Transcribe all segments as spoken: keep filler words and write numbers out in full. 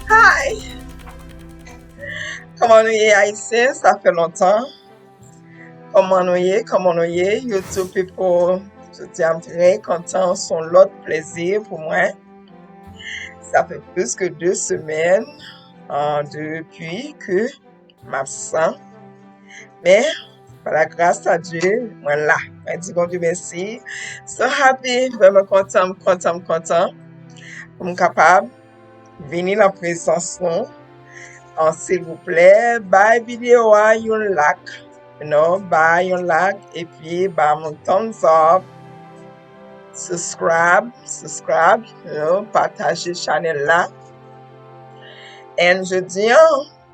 Hi! Kòman nou ye, Ayisyen? Sa fè lontan. Kòman nou ye? Kòman nou ye, YouTube people? Jodi a, m trè kontan, se yon lòt plezi pou mwen. Sa fè plis ke de semèn, ah, depi ke m absan. Men, pa la gras a Dye, mwen la. Mwen di Bondye mèsi. So happy, vrèman kontan, m kontan, m kontan pou m kapab vini nan prezans nou. An, silvouplè, bay videyo a yon like. You know, bay yon like, epi ba m yon thumbs up. Subscribe, subscribe, you know, pataje chanèl la. And jodi a,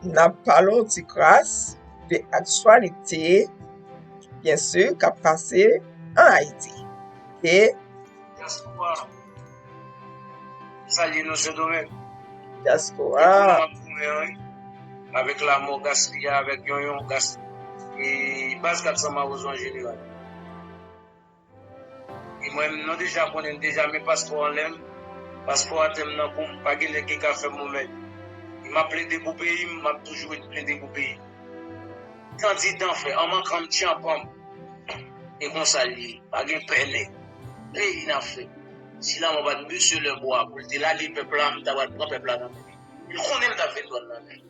n ap pale yon ti kras de aktyalite, byen si, k ap pase an Ayiti. E Dyaspora. Salye nou Sendomeng. Dyaspora. E pou nou ap goumen, wi. Avèk lanmò Gasly a, avèk Yonyon Gasly. E baz kat san Mawozo an jeneral. E mwen menm, nou deja konnen, m deja met paspò anlè m. Paspò atè m nan kou m, pa gen nèg ki ka fè m yon mèd. E m ap plede pou peyi m, m ap toujou ret plede pou peyi m. Kandida m fè, an mankan m tchanpan m. E konsa l ye, pa gen pè nèg. Peyi n ap fè. Si lanmò pa t mesye Lèbwa pou l te lage pèp la, m ta pral pran pèp la nan men li. Li konnen m t ap vin pran l nan men li.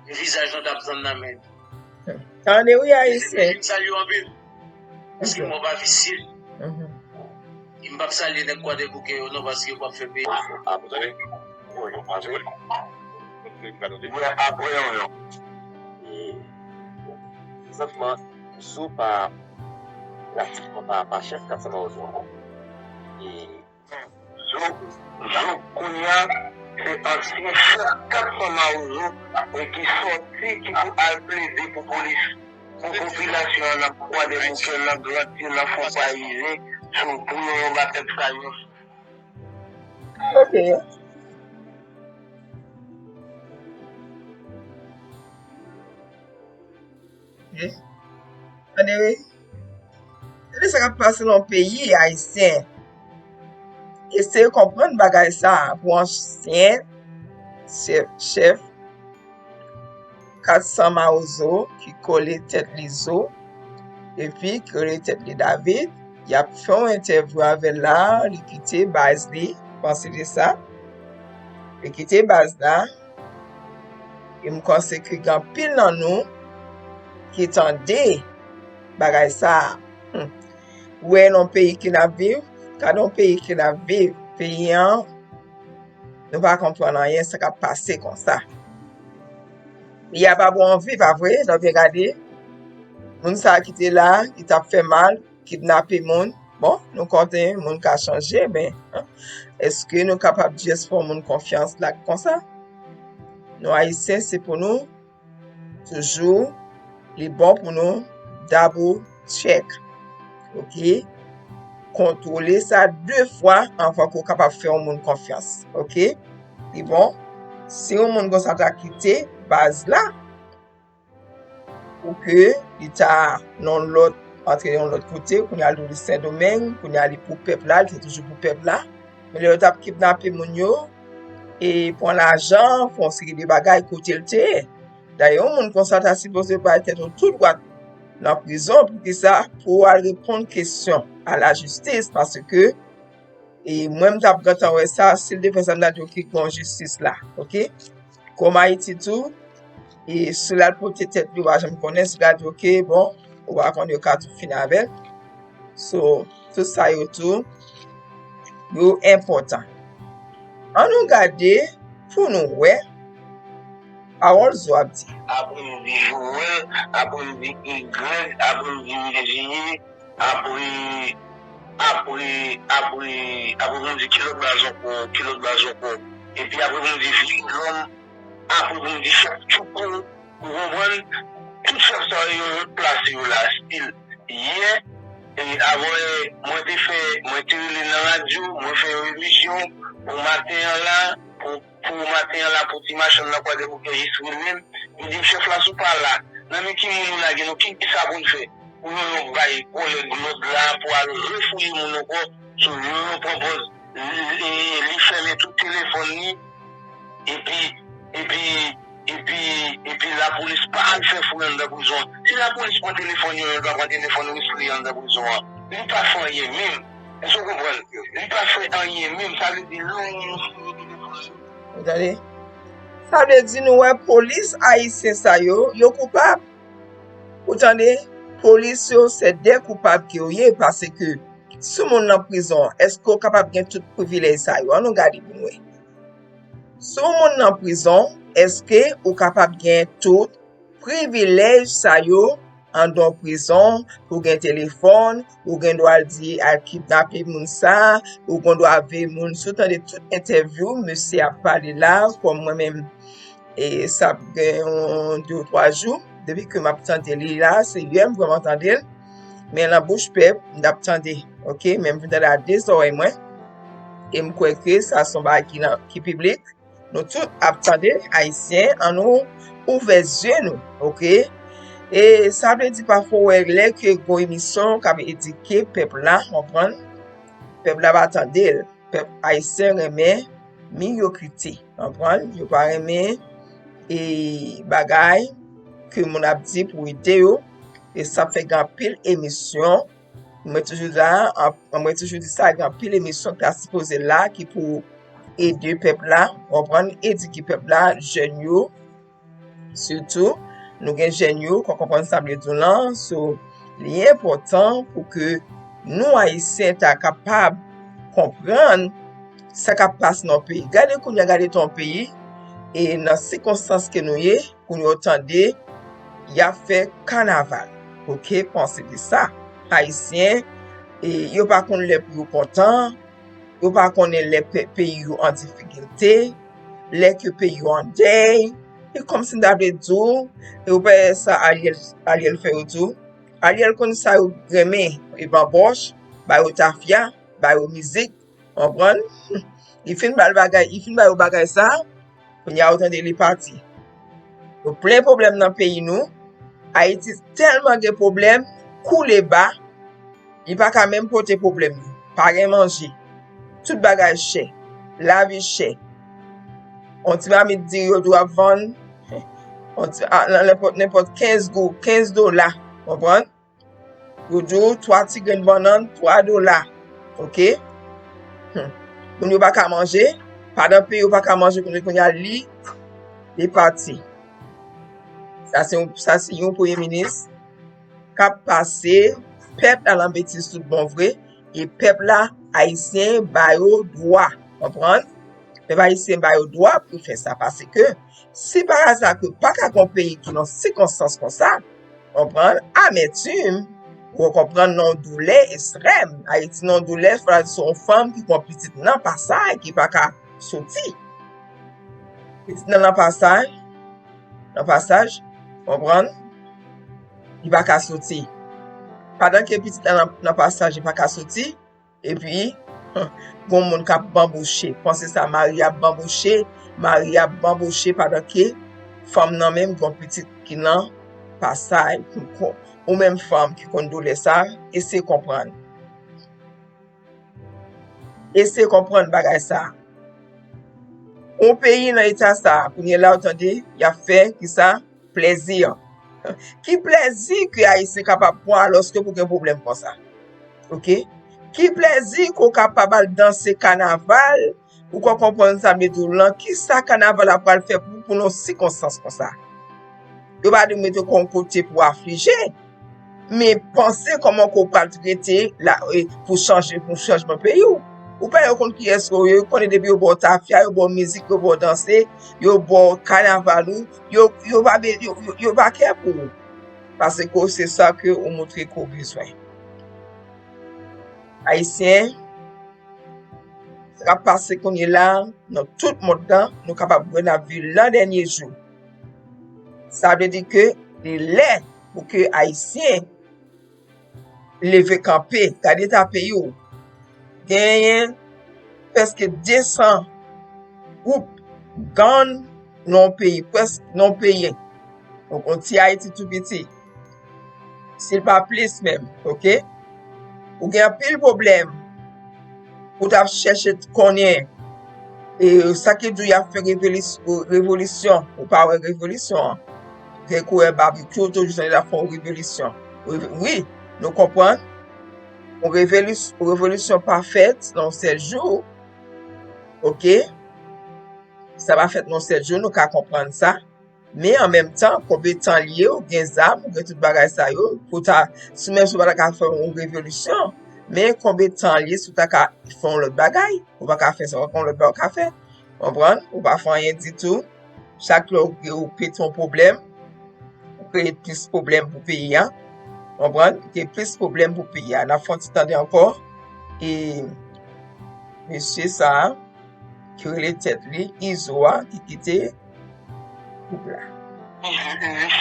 E vizaj nou t ap tann nan men li. Tande wi, Ayisyen. M salye w anpil. Paske mwen pa visye. E m p ap salye nèg Kwadèboukè yo non, paske yo p ap fè peyi. Wi, apre yon yon. E, prezantman, Zo pa, pratikman pa, pa chèf kat san Mawozo ankò. E Zo, Zo kounye a, se ansyen chèf kat san Mawozo, e ki sòti, ki pou al plede pou polis, pou popilasyon an nan Kwadèboukè, nan Grantil, nan Fon Payizyen, sou pou yo, yo ba pèp sa yo. Ok. Ok. Tande wi. Tande sa k ap pase nan peyi, Ayisyen. Eseye konprann bagay sa a pou ansyen chèf, chèf kat san Mawozo ki kole tèt li Zo, epi ki rele tèt li David. Y ap fè yon entèvyou avè l la, li kite baz li, panse de sa. Li kite baz la. E m panse ke gen anpil nan nou ki tande bagay sa a. Hmm. Ou wè nan peyi ke n ap viv, gade yon peyi ke n ap viv. Peyi an, nou pa konprann anyen sa k ap pase konsa. Peyi a pa bon anvi, pa vre? Lè w byen gade, moun sa a ki te la, ki t ap fè mal, kidnape moun. Bon, nou konnen moun ka chanje, men, èske nou kapab just fè yon moun konfyans la konsa? Nou Ayisyen, se pou nou toujou, li bon pou nou double check. Ok? Kontwole sa de fwa anvan ke w kapab fè yon moun konfyans. Ok? Li bon? Si yon moun konsa ta kite baz la, pou ke li ta nan lòt, antre yon lòt kote, kounye a li Sendomeng, kounye a li pou pèp la, li te toujou pou pèp la. Men lè yo t ap kidnape moun yo, e pran lajan, fè yon seri de bagay kote l te ye. Dayè, yon moun konsa ta sipoze bay tèt ou tou dwat nan prizon, poukisa? Pou al reponn kesyon a lajistis, paske, e mwen, m t ap gentan wè sa, si l te fè sa, m ta di, ok, gen yon jistis la, ok? Kòm Ayiti tou, e si l al pote tèt li, ou pa janm konnen, si l al di, ok, bon, ou pa konnen, yo ka tou fini avè l. So, tout sa yo tou, yo enpòtan. Ann nou gade pou nou wè pawòl Zo ap di. Apre m di Joel, apre m di Igrèg, apre m di Virjini, apre, apre, apre, apre pou m di ki lòt baz ankò, ki lòt baz ankò. Epi apre pou m di Vilòm, apre pou m di chèf Tchouko, ou konprann? Tout chèf sa yo, yo plase yo la, stil. Yè, e, avan yè, mwen te fè, mwen te rele nan radyo, mwen fè yon emisyon pou maten an la, pou, pou maten an la, pou ti machann nan Kwadèboukè jis rele m. Li di m, chèf la, si w pa la, nan men ki moun ou lage nou, ki, ki sa pou n fè? Pou Yonyon bay kòlèg lòd la pou al refouye moun ankò. So, Yonyon pran pòz, li, li, li fèmen tout telefòn li. Epi, epi, epi, epi lapolis pa al fè fouy anndan prizon. Si lapolis pran telefòn yo, yo pa pran telefòn Wesley anndan prizon an. Li pa fè anyen menm. Èske w konprann? Li pa fè anyen menm. Sa vle di, lè yon moun fouye telefòn li. Ou tande? Sa vle di nou wè polis ayisyen sa yo, yo koupab. Ou tande? Polis yo, se de koupab ke yo ye, paske si yon moun nan prizon, èske w kapab gen tout privilèj sa yo? Ann nou gade pou n wè. Si yon moun nan prizon, èske ou kapab gen tout privilèj sa yo anndan prizon? Ou gen telefòn, ou gen dwa al di al kidnape moun sa, ou gen dwa veye moun. Si w tande tout entèvyou misye ap pale la, kòm mwen menm, e sa ap gen yon de ou twa jou depi ke m ap tande li la, se yè m vrèman tande l. Men nan bouch pèp, m t ap tande, oke? Men m vin tande a de zòrèy mwen. E m kwè ke sa se yon bagay ki nan, ki piblik. Nou tout ap tande, Ayisyen, ann nou ouvè zye nou, oke? E sa vle di pafwa w wè lè ke gon emisyon k ap edike pèp la, konprann? Pèp la pa tande l. Pèp ayisyen renmen medyokrite, konprann? Yo pa renmen e bagay ke moun ap di pou ede yo. E sa fè gen anpil emisyon, mwen toujou di sa, an- mwen toujou di sa, gen anpil emisyon ki ta sipoze la, ki pou ede pèp la, konprann, edike pèp la, jèn yo, sitou, nou gen jèn yo, k ap konprann sa m vle di w lan. So, li enpòtan pou ke nou, Ayisyen, ta kapab konprann sa k ap pase nan yon peyi. Gade kounye a, gade ton peyi, e nan sikonstans ke nou ye, kounye a w tande, y ap fè kanaval. Oke, panse de sa. Ayisyen, e yo pa konn lè pou yo kontan, yo pa konnen lè pe- peyi yo an difikilte, lè ke peyi yo an dèy. E kòmsi m ta vle di w, e ou pa wè sa Ariel, Ariel fè yo tou. Ariel konn sa yo renmen, e banbòch, ba yo tafya, ba yo mizik, konprann? Li fin ba l bagay, li fin ba yo bagay sa, kounye a ou tande li pati. Yo plen pwoblèm nan peyi nou. Ayiti tèlman gen pwoblèm, koule ba, li pa ka menm pote pwoblèm li. Pa gen manje. Tout bagay chè. Lavi chè. On ti mamit diri yo tou ap vann, on ti, a, nan nenpòt, nenpòt kenz gou, kenz dola. Konprann? Yo di w twa ti grenn bannann, twa dola. Oke? Hmm. Moun yo pa ka manje. Pandan peyi yo pa ka manje, kounye, kounye a li, li pati. Sa se yon, sa se yon premye minis k ap pase pèp la nan betiz tout bon vre. E pèp la, Ayisyen, ba yo dwa. Konprann? Pèp ayisyen ba yo dwa pou fè sa, paske si pa aza ke pa ka gon peyi ki nan sikonstans konsa, konprann, amètim, ou konprann, nan doulè ekstrèm. Ayiti nan doulè, fò se yon fanm ki gon pitit nan pasaj, ki pa ka soti. Pitit nan nan pasaj, nan pasaj, konprann, li pa ka soti. Pandan ke pitit nan nan pasaj, li pa ka soti, epi, gon moun k ap banbouche. Panse sa, mari ap banbouche, mari ap banbouche pandan ke fanm nan menm gon pitit ki nan pasaj. Ou menm fanm ki konn doulè sa, eseye konprann. Eseye konprann bagay sa. Yon peyi nan eta sa, kounye la ou tande, y ap fè ki sa? Plèzi. Ki plèzi ke Ayisyen kapab pran alòske pou gen pwoblèm konsa? Oke? Ki plèzi ke w kapab al danse kanaval, ou ka konprann sa m vle di w lan, kisa kanaval la pral fè pou, pou nan sikonstans konsa? Yo pa di w mete kò w yon kote pou aflije. Men panse kòman ke w pral trete la, e, pou chanje, pou chanjman peyi w. Ou pa yo konn kiyès ke w ye, yo konnen depi yo ba w tafya, yo ba w mizik, yo ba w danse, yo ba w kanaval ou, yo, yo pa be- yo, yo, yo pa kè pou ou. Paske se sa ke ou montre ke w bezwen. Ayisyen, sa k ap pase kounye la nan tout mond lan, nou kapab wè n ap viv lan dènye jou. Sa vle di ke li lè pou ke Ayisyen leve kanpe, gade eta peyi w. Genyen prèske de san gwoup gang nan yon peyi, prèske nan yon peyi. Donk, yon ti Ayiti tou piti. Si l pa plis menm, oke? Ou gen anpil pwoblèm pou w t ap chèche konnen E sa ki di w y ap fè revolis- revolisyon, ou pa wè revolisyon an. Gen kourè babikyou toujou sanble l ap fè yon revolisyon. Wi, nou konprann. Yon revolis- revolisyon pa fèt nan yon sèl jou. Oke? Sa pa fèt nan yon sèl jou, nou ka konprann sa. Men an menm tan, konbyen tan l ye, ou gen zam, ou gen tout bagay sa yo, pou ta, si menm si w pa ta ka fè yon revolisyon, men konbyen tan l ye, si w ta ka fè yon lòt bagay, ou pa ka fè sa, yon lòt bagay ou ka fè. Konprann? Ou pa fè anyen ditou. Chak lè ou, ou pete yon pwoblèm, ou kreye plis pwoblèm pou peyi a. Konprann? Kreye plis pwoblèm pou peyi a. N ap fè yon ti tande ankò. E mesye sa a, ki rele tèt li Izo a, ki kite gwoup la. Mesye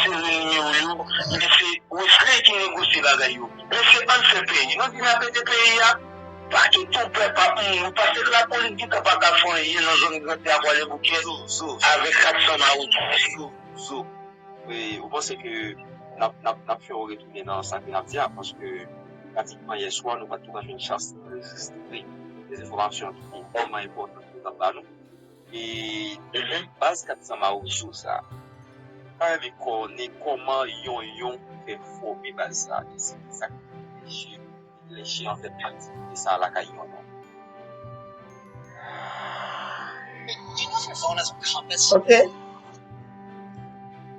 rele nimewo yo, mesye Wesley ki negosye bagay yo. Mesye, ann fè peyi. Nou di n ap ede peyi a. Pa kite yon pèp ap mouri, paske lapolis gentan pa ka fè anyen nan zòn Grandè a Kwadèboukè avèk kat san mawozo. Zo, zo. E, ou panse ke n ap, n ap, n ap fè w retounen nan sa ke n ap di a, paske pratikman yè swa, nou pa t tou ka jwenn chans pou nou rejistre dezenfòmasyon ki te tèlman enpòtan ke w t ap ba nou. E baz kat san mawozo sa a, m ta renmen konnen kòman Yonyon fè fòme baz sa a, e se ki sa k anpeche, ki anpeche an fèt aktivite sa a lakay Yonyon. Ok.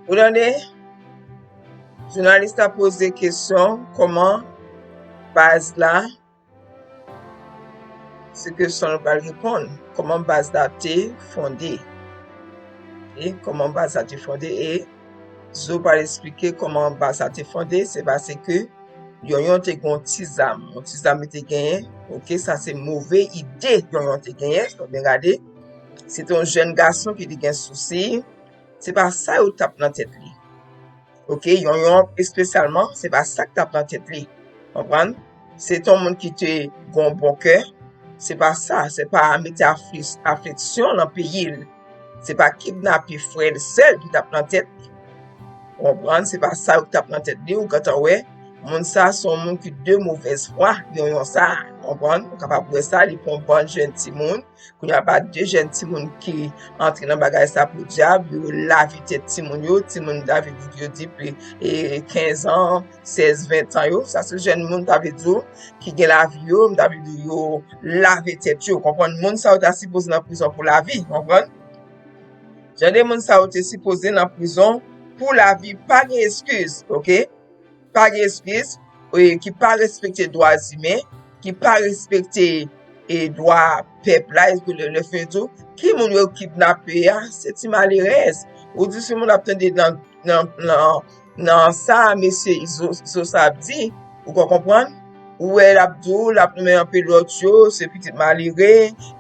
Ou tande? Jounalis la poze kesyon, kòman baz la, se kesyon nou pral reponn, kòman baz la te fonde. E kòman baz la te fonde, e Zo pral esplike kòman baz la te fonde, se paske Yonyon te gen yon ti zam, yon ti zam li te genyen, oke, sa se move ide Yonyon te genyen, si w byen gade, se te yon jèn gason ki te gen sousi, se pa sa yo t ap nan tèt li. Oke, Yonyon espesyalman, se pa sa k t ap nan tèt li. Konprann? Se t yon moun ki te gen yon bon kè. Se pa sa, se pa mete afli- afliksyon nan peyi l. Se pa kidnape frè l sèl ki t ap nan tèt li. Konprann? Se pa sa yo k t ap nan tèt li. Ou gentan wè, moun sa se yon moun ki de movèz fwa, Yonyon sa. Konprann? Ou kapab wè sa, li pran yon bann jèn timoun. Kounye a, pa de jèn timoun ki antre nan bagay sa podyab, yo lave tèt timoun yo, timoun ta vle di yo depi, e, kenz an, sèz, ven an yo, sa se jèn moun ta vle di yo ki gen lavi yo, m ta vle di yo lave tèt yo, konprann? Moun sa yo ta sipoze nan prizon pou lavi, konprann? Jan de moun sa yo te sipoze nan prizon pou lavi, pa gen eskiz, oke? Pa gen eskiz, e, ki pa respekte dwa imen, ki pa respekte, e, dwa pèp la, e, lè, lè fin tou, ki moun yo kidnape a, se ti malerèz. Ou di si moun ap tande nan, nan, nan, nan sa mesye Izo, Izo sa ap di, ou ka konprann? Ou wè l ap di w, l ap nonmen anpe lòt yo, se pitit malere,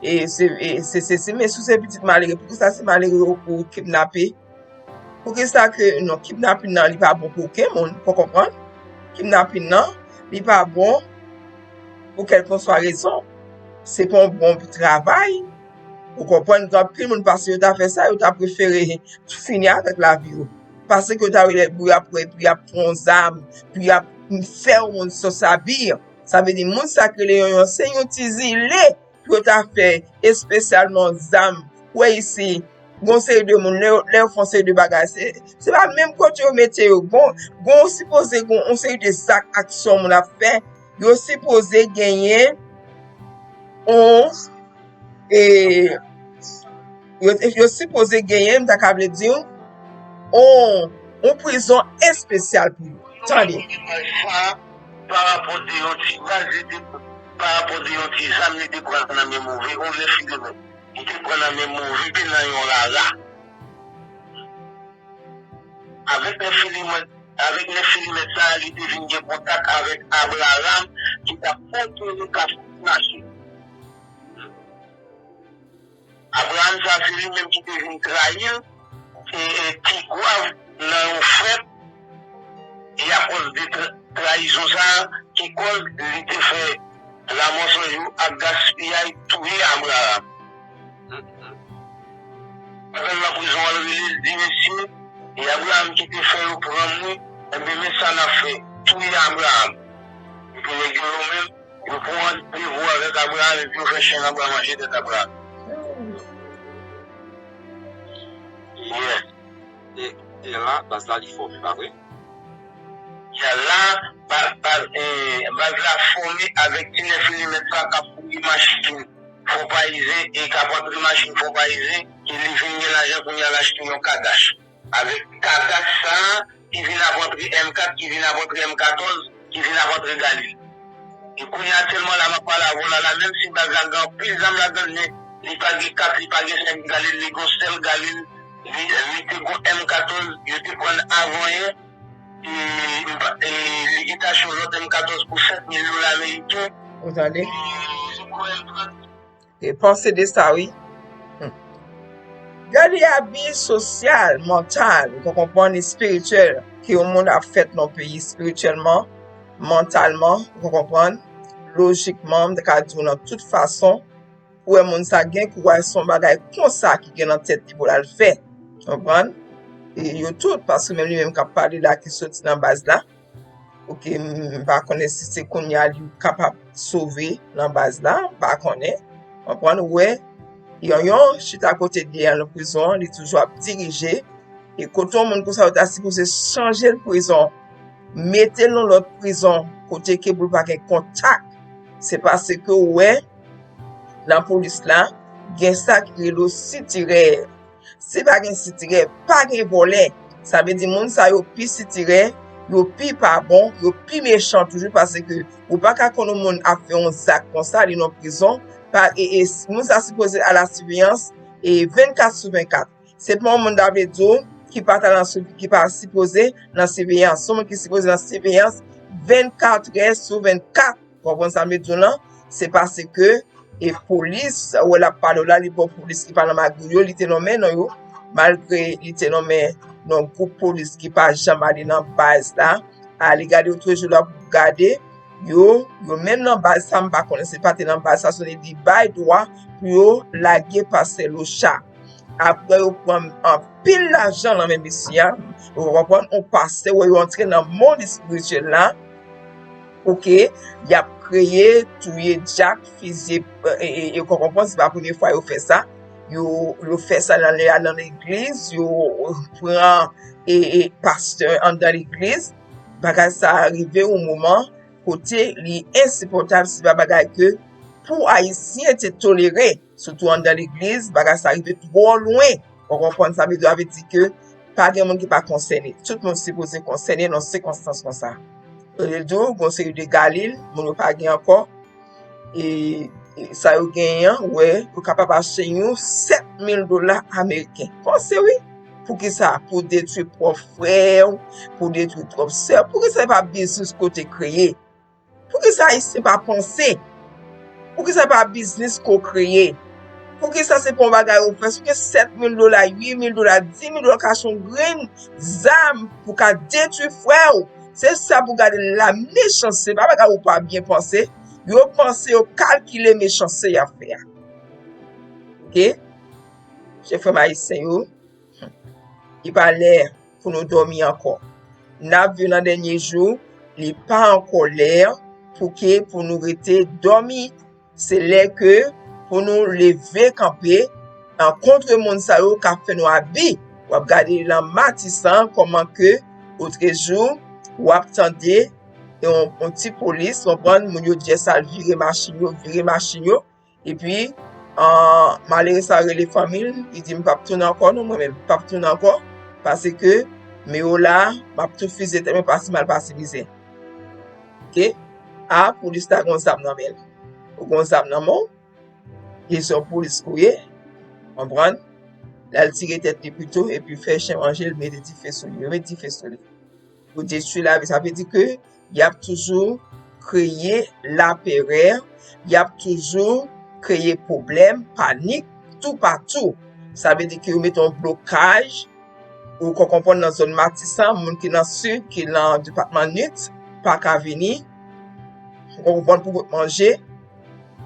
e se, e se, se, se, men si w se pitit malere, poukisa se malere ou, ou kidnape? Poukisa ke, non, kidnapin nan, li pa bon pou okenn moun, ou konprann? Kidnapin nan, li pa bon pou kèlkanswa rezon. Se pa yon bon travay, ou konprann? Gen anpil moun pase yo ta fè sa, yo ta prefere fini avèk lavi yo. Pase ke yo ta rele pou y ap, pou y ap pran zam, pou y ap fè yon moun sòsabi. Sa vle di, moun sa k rele Yonyon, se yon ti zile pou yo ta fè espesyalman zam. Ou wè isi, gon seri de moun, lè, lè yo fè yon seri de bagay, se, se pa menm kote yo mete yo. Gon, gon sipoze gon yon seri de zak aksyon moun ap fè, yo sipoze genyen yon, e, yo, yo sipoze genyen, m ta ka vle di w, yon, yon prizon espesyal pou yo. Tande. Pa rapò de yon ti baz, li te, pa rapò de yon ti zam, li te pran nan men move, yon nèf milimèt. Li te pran nan men move, nan yon rara. Avèk nèf milimèt, avèk nèf milimèt sa a, li te vin gen kontak avèk Abraram, ki t ap kontwole kafou mache. Abraram sa a, se li menm ki te vin trayi l, e, e, Tigwav nan yon fèt, e akòz de tra-, trayizon sa a, ki kòz li te fè lanmò san jou ak gaspiyay touye Abraram. Pandan l nan prizon an, l rele l, di, mesye, e Abraram ki te fè yo pran m wi, enben, men sa n ap fè, touye Abraram. Epi nèg yo, yo menm, yo pran randevou avèk Abraram, epi yo fè chen nan bwa manje tèt Abraram. Yeah. E, e la, baz la li fòme, pa vre? Yeah, la, baz, baz, eh, baz la fòme avèk ti nèf milimèt sa k ap kouri machin fò pa ize e k ap antre machin fò pa ize, e li vin gen lajan kounye a l achte yon kadach. Avèk kadach sa ki vin ap antre M kat, ki vin ap antre M katòz, ki vin ap antre Galil. E kounye a, aktyèlman la m ap pale avè w la, la, menm si baz la gen anpil zam ladan l, men li pa gen kat, li pa gen senk Galil, li gen yon sèl Galil, li, li te gen M katòz, yo te pran l avan yè, e, m pa- e, li gen tache yon lòt M katòz pou sèt mil dola ameriken. Ou tande? E, li gen M trant. E panse de sa, wi. Hmm. Gade abi sosyal, mantal, ou konprann, espirityèl, ke yon moun ap fèt nan yon peyi espirityèlman, mantalman, ou konprann, lojikman, m ta ka di w nan tout fason, pou wè moun sa gen kouraj se yon bagay konsa ki gen nan tèt li pou l al fè. Konprann? E yo tout, paske menm li menm k ap pale la ki soti nan baz la, oke, m pa konnen si se kounye a li kapab sove nan baz la, m pa konnen. Konprann? Ou wè, Yonyon chita kote l ye a nan prizon an, li toujou ap dirije. E kote yon moun konsa yo ta sipoze chanje l prizon, mete l nan lòt prizon, kote ke pou l pa gen kontak. Se paske ou wè, nan polis la, gen sa ki rele sitirè. Si pa gen sitirè, pa gen vòlè. Sa vle di moun sa yo pi sitirè, yo pi pa bon, yo pi mechan toujou, paske ou pa ka konn yon moun ap fè yon zak konsa, li nan prizon, pa, e, e, moun sa sipoze a la siveyans, e vennkat sou vennkat. Se pa yon moun ta vle di w ki pa ta nan sou- ki pa sipoze nan siveyans. Se yon moun ki sipoze nan siveyans vennkat è sou vennkat. Konprann sa m vle di w lan? Se paske e polis, ou wè l ap pale w la, li pa yon polis ki pa nan magouy yo, li te nan men nan yo. Malgre li te nan men nan gwoup polis ki pa janm ale nan baz la, ale gade otrejou la pou gade yo, yo menm nan baz sa, m pa konnen se pa te nan baz sa, se li bay dwa pou yo lage pastè Locha. Apre yo pran anpil lajan nan men mesye a, ou konprann, yon pastè, wè yo antre nan mond espirityèl la, oke, y ap kreye, touye dyak, fizye, e, e, e, ou konprann, se pa premye fwa yo fè sa. Yo, yo fè sa nan, nan legliz, yo pran, e, e, pastè anndan legliz. Bagay sa rive yon moman kote li ensipòtab, se pa bagay ke pou Ayisyen te tolere, sitou anndan legliz, bagay sa rive twò lwen. Ou konprann sa m vle di? Sa vle di ke pa gen moun ki pa konsène. Tout moun sipoze konsène nan sikonstans konsa. Yo di w, gon seri de Galil, moun yo pa gen ankò. E, e sa yo genyen an, wè, yo kapab achte yon sèt mil dola ameriken. Panse wi. Poukisa? Pou detwi pwòp frè w, pou detwi pwòp sè w. Poukisa e pa biznis ke w te kreye? Poukisa Ayisyen pa panse? Poukisa e pa biznis ke w kreye? Poukisa se pa yon bagay ou fè? Si w gen sèt mil dola, uit mil dola, dis mil dola, w ka achte yon grenn zam pou w ka detwi frè w. Se sa pou gade la mechanste, pa bagay ou pa byen panse. Yo panse, yo kalkile mechanste y ap fè a. Oke? Chè frè m ayisyen yo, li pa lè pou nou dòmi ankò. N ap viv nan dènye jou, li pa ankò lè pou ke pou nou rete dòmi. Se lè ke pou nou leve kanpe, rankontre moun sa yo k ap fè nou abi. W ap gade nan Matisan kòman ke otrejou w ap tande yon, yon ti polis, konprann, moun yo djès al vire machin yo, vire machin yo. Epi, an, malere sa rele fanmi l, li di, "M p ap tounen ankò non, mwen menm, m p ap tounen ankò, paske men yo la, m ap tou fizye tèt mwen, pa si mal, pa si mizè." Oke? A, polis la gon zam nan men l. Ou gon zam nan men w, e se yon polis ke w ye, konprann? L al tire tèt li pito, epi fè chen manje l, mete dife sou li, yo met dife sou li. Yo detwi lavi, sa vle di ke y ap toujou kreye laperè, y ap toujou kreye pwoblèm, panik, toupatou. Sa vle di ke yo mete yon blokaj, ou ka konprann nan zòn Matisan, moun ki nan sid, ki nan depatman Nip, pa ka vini, ou ka konprann pou pot manje.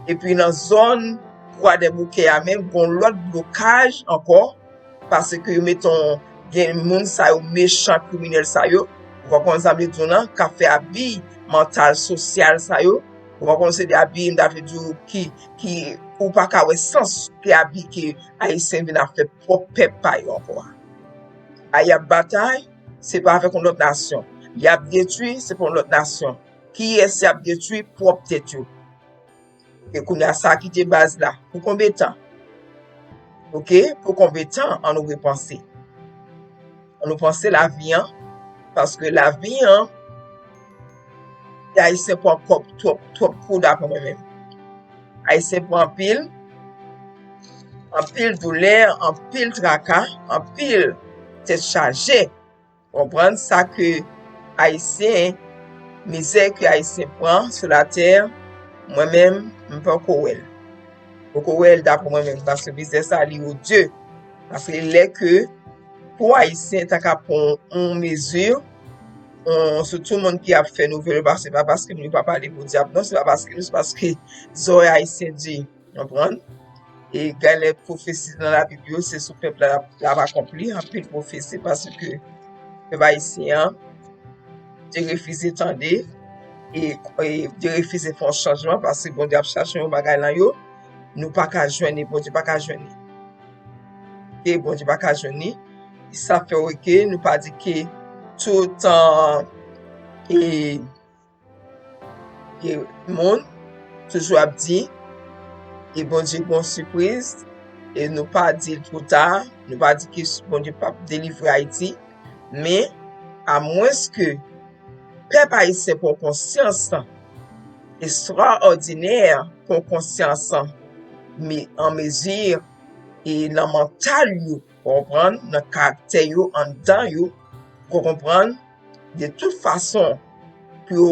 Epi nan zòn Kwadèboukè a menm, gon lòt blokaj ankò, paske yo mete yon, gen moun sa yo mechan, kriminèl sa yo, ou konprann sa m vle di w nan, k ap fè abi mantal, sosyal sa yo, ou konprann se de abi, m ta vle di w, ki, ki, ou pa ka wè sans ke abi ke Ayisyen vin ap fè pwòp pèp pa yo ankò a. A, y ap batay, se pa avèk yon lòt nasyon. Y ap detwi, se pou yon lòt nasyon. Kiyès y ap detwi? Pwòp tèt yo. E kounye a, sa ki te baz la. Pou konbyen tan? Oke? Pou konbyen tan? Ann nou repanse. Ann nou panse lavi an. Paske lavi an, Ayisyen pran kòb twòp, twòp kou daprè mwen menm. Ayisyen pran anpil, anpil doulè, anpil traka, anpil tèt chaje. Konprann sa ke Ayisyen, mizè ke Ayisyen pran sou latè, mwen menm, m poko wè l. Poko wè l daprè mwen menm, paske mizè sa li odye. Paske lè ke pou Ayisyen ta ka pran yon mezi, yon, sitou moun ki ap fè nouvèl yo, pa, se pa paske nou pa pale pou dyab, non, se pa paske nou, se paske zòrèy Ayisyen di. Konprann? E gen lè pwofesi nan Labib yo, se sou pèp la l ap, l ap akonpli. Anpil pwofesi paske pèp ayisyen an te refize tande e, e te refize fè yon chanjman paske Bondye ap chache yon bagay nan yo. Nou pa ka jwenn li, Bondye pa ka jwenn li. Oke, Bondye pa ka jwenn li. Sa fè wè ke nou pa di ke tout, e, e moun toujou ap di, e Bondye gon sipriz, e nou pa di l twò ta, nou pa di ke Bondye p ap delivre Ayiti, men amwenske pèp ayisyen pran konsyans estrawòdinè, pran konsyans me-, an mezi e nan mantal yo, konprann, nan karaktè yo, anndan yo, ou konprann, de tout fason, pou yo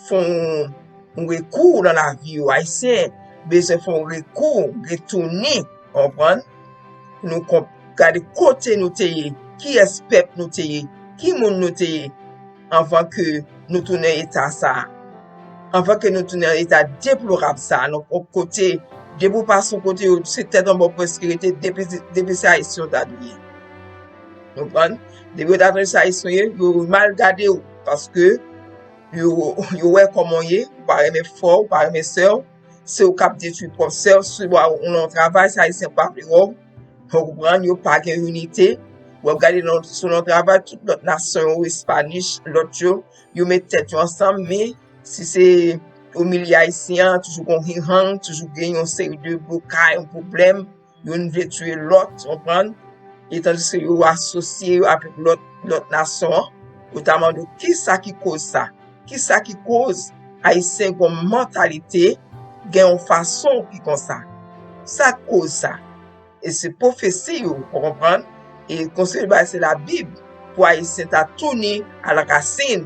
fè yon, yon rekou nan lavi yo. Ayisyen bezwen fè yon rekou, retounen, konprann? Pou nou konp-, gade kote nou te ye, kiyès pèp nou te ye, ki moun nou te ye, anvan ke nou tounen eta sa a. Anvan ke nou tounen eta deplorab sa a. Donk, yon kote, depi w pase yon kote, se tèt anba w prèske rete, depi, depi se Ayisyen w ta dwe ye. Konprann? Depi yo ta tande se Ayisyen w ye, yo mal gade w, paske yo, yo wè kòman w ye, ou pa renmen frè w, ou pa renmen sè w, se ou k ap detwi pwòp sè w, si w al nan yon travay, se Ayisyen k pa vle wè w, ou konprann, yo pa gen inite, w ap gade nan, sou yon travay, tout lòt nasyon yo, Espanich, lòt yo, yo met tèt yo ansanm, men si se o milye ayisyen an, toujou gon hinghang, toujou gen yon seri de blokay, yon pwoblèm, youn vle tiye lòt, konprann? E tandiske yo asosye yo avèk lòt, lòt nasyon an, yo ta mande w, kisa ki koz sa? Kisa ki koz Ayisyen gon mantalite, gen yon fason ki konsa? Sa k koz sa? E se pwofesi yo, ou konprann? E konseyi bay se Labib pou Ayisyen ta tounen a la rasin.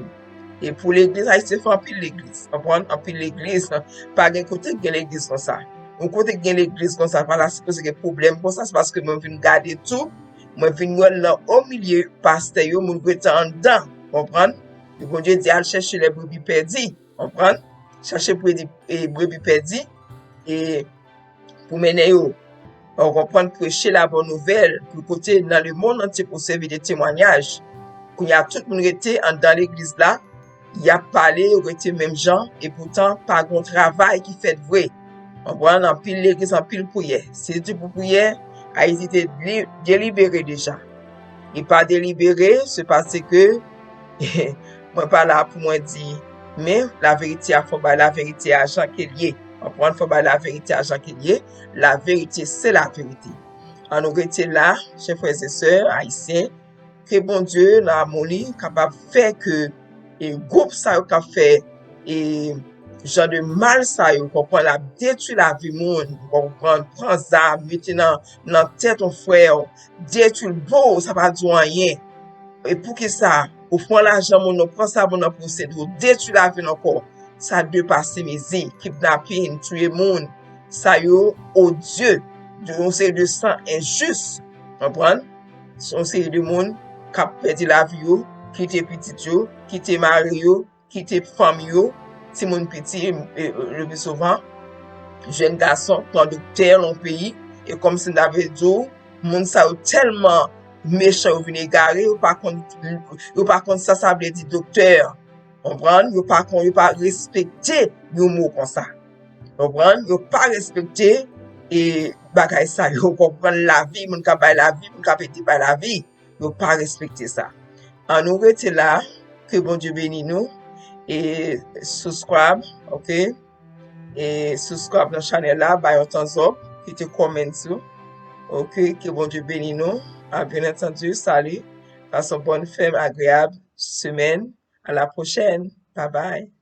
E pou legliz, Ayisyen fè anpil legliz, konprann? Anpil legliz, pa gen kote k gen legliz konsa. Yon kote k gen legliz konsa, pa ta sipoze gen pwoblèm konsa, se paske mwen vin gade tou, mwen vin wè l nan o milye pastè yo, moun rete anndan, konprann? E Bondye di, al chèche les brebis perdues, konprann? Chache predi-, e, brebi pèdi, e pou mennen yo, ou konprann, preche la bonne nouvelle, pou kote nan le monde entier pou sèvi de temwanyaj. Kounye a, tout moun rete anndan legliz la, y ap pale, yo rete menm jan, e poutan, pa gon travay ki fèt vre. Konprann, anpil legliz, anpil priyè. Si se te pou priyè, Ayiti te li-, delibere deja. Li pa delibere, se paske mwen pa la pou mwen di, men laverite a, fò bay laverite a jan ke l ye. Konprann, fò bay laverite a jan ke l ye. Laverite, se laverite. Ann nou rete la, chè frè e sè ayisyen, ke Bondye, nan amou li, kapab fè ke, e, gwoup sa yo k ap fè, e, jan de mal sa yo, konprann, ap detwi lavi moun, konprann, pran zam, mete nan, nan tèt yon frè w, detwi l, bo, sa pa di w anyen. E poukisa? Ou pran lajan moun nan, pran sa moun nan posede w, detwi lavi l ankò. Sa depase mezi, kidnapin, tiye moun. Sa yo odye, de yon seri de san enjis. Konprann? Se yon seri de moun k ap pèdi lavi yo, kite pitit yo, kite mari yo, kite fanmi yo, timoun piti, e, e, le pli souvan, jèn gason k nan doktè nan yon peyi, e kòmsi m ta vle di w, moun sa yo tèlman mechan, yo vin egare, yo pa konn, yo pa konn sa sa vle di doktè. Konprann? Yo pa konn, yo pa respekte yon mo konsa. Konprann? Yo pa respekte, e, bagay sa yo. Konprann? Lavi, moun k ap bay lavi, moun k ap ede bay lavi. yo pa respekte sa. An nou rete la, ke Bondye beni nou, e subscribe, ok? E subscribe nan chanèl la, bay yon thumbs up, kite comments ou, ok? Ke Bondye beni nou, a byen antandi, sali, pase yon bòn, fèm, agreyab semèn, a la pwochèn, bye bye.